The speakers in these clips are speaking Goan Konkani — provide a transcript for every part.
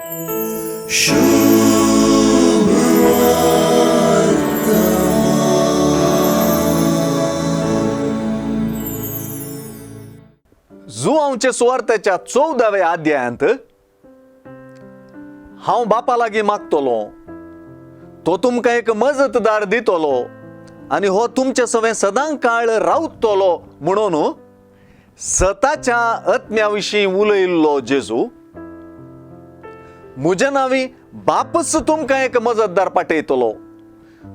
जुवांवचे सुवार्थेच्या 14व्या अध्यायांत हांव बापा लागीं मागतलो, तो तुमकां एक मजतदार दितलो आनी हो तुमचे सवें सदां काळ रावतलो म्हणून सताच्या आत्म्या विशीं उलयल्लो जेजू म्हज्या नांवी बापच तुमकां एक मजतदार पाठयतलो,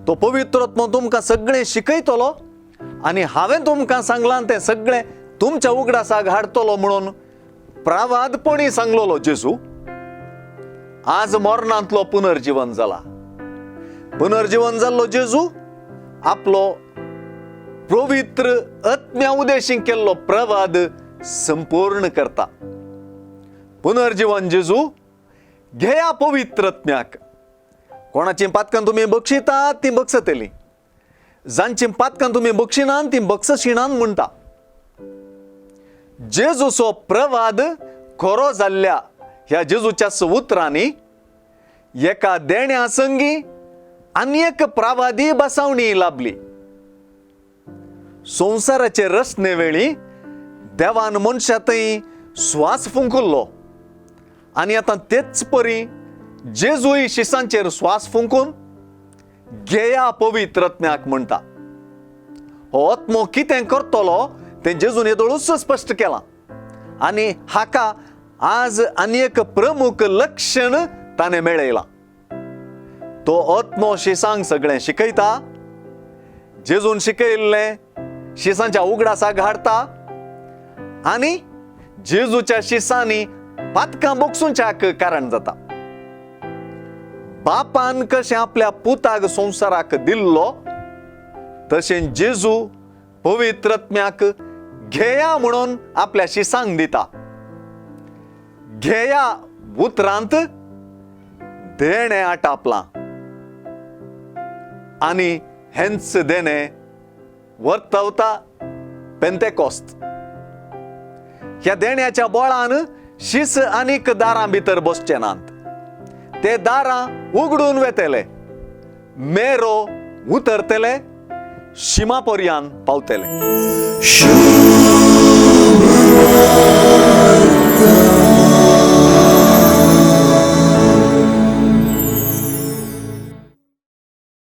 तो पवित्र आत्मो तुमकां सगळें शिकयतलो आनी हांवें तुमकां सांगलां तें सगळें तुमच्या उगडासाक हाडटलो म्हणून प्रावादपणी सांगलोलो जेजू आज मरणांतलो पुनर्जीवन जाला. पुनर्जीवन जाल्लो जेजू आपलो पवित्र आत्म्या उदेशीं केल्लो प्रवाद संपूर्ण करता. पुनर्जीवन जेजू घेया पवित्र आत्म्याक. कोणाची पातकां तुमी बक्षितात ती बक्षतली, जांची पातकां तुमी बक्षिनान ती बक्षशिनान म्हणटा. जेजूचो प्रवाद खरो जाल्ल्या ह्या जेजूच्या उतरांनी एका देण्या संगी आनी एक प्रवादी बसावणी लाभली. संवसाराचे रचने वेळी देवान मनशा थंय स्वास फुंकुल्लो आनी आतां तेच परी जेजूय शिसांचेर स्वास फुंकून घेया पवित्र आत्म्याक म्हणटा. हो आत्मो कितें करतलो तें जेजून येदोळूच स्पश्ट केलां आनी हाका आज आनी एक प्रमुख लक्षण ताणें मेळयलां. तो आत्मो शिसांक सगळें शिकयता, जेजून शिकयल्लें शिसांच्या उगडासाक हाडटा आनी जेजूच्या शिसांनी पातकां बोगसूंच्याक कारण जाता. बापान कशें आपल्या पुताक संवसाराक दिल्लो तशें जेजू पवित्र आत्म्याक घेया म्हणून आपल्या शिसांक दिता. घेया उतरांत देणें आटापलां आनी हेंच देणें वर्तवता पेंतेकोस्त. ह्या देण्याच्या बोळान शीस आनीक दारां भितर बसचे नात, ते दारां उगडून वेतले, मेरो उतरतले, शिमा पर्यान पावतले.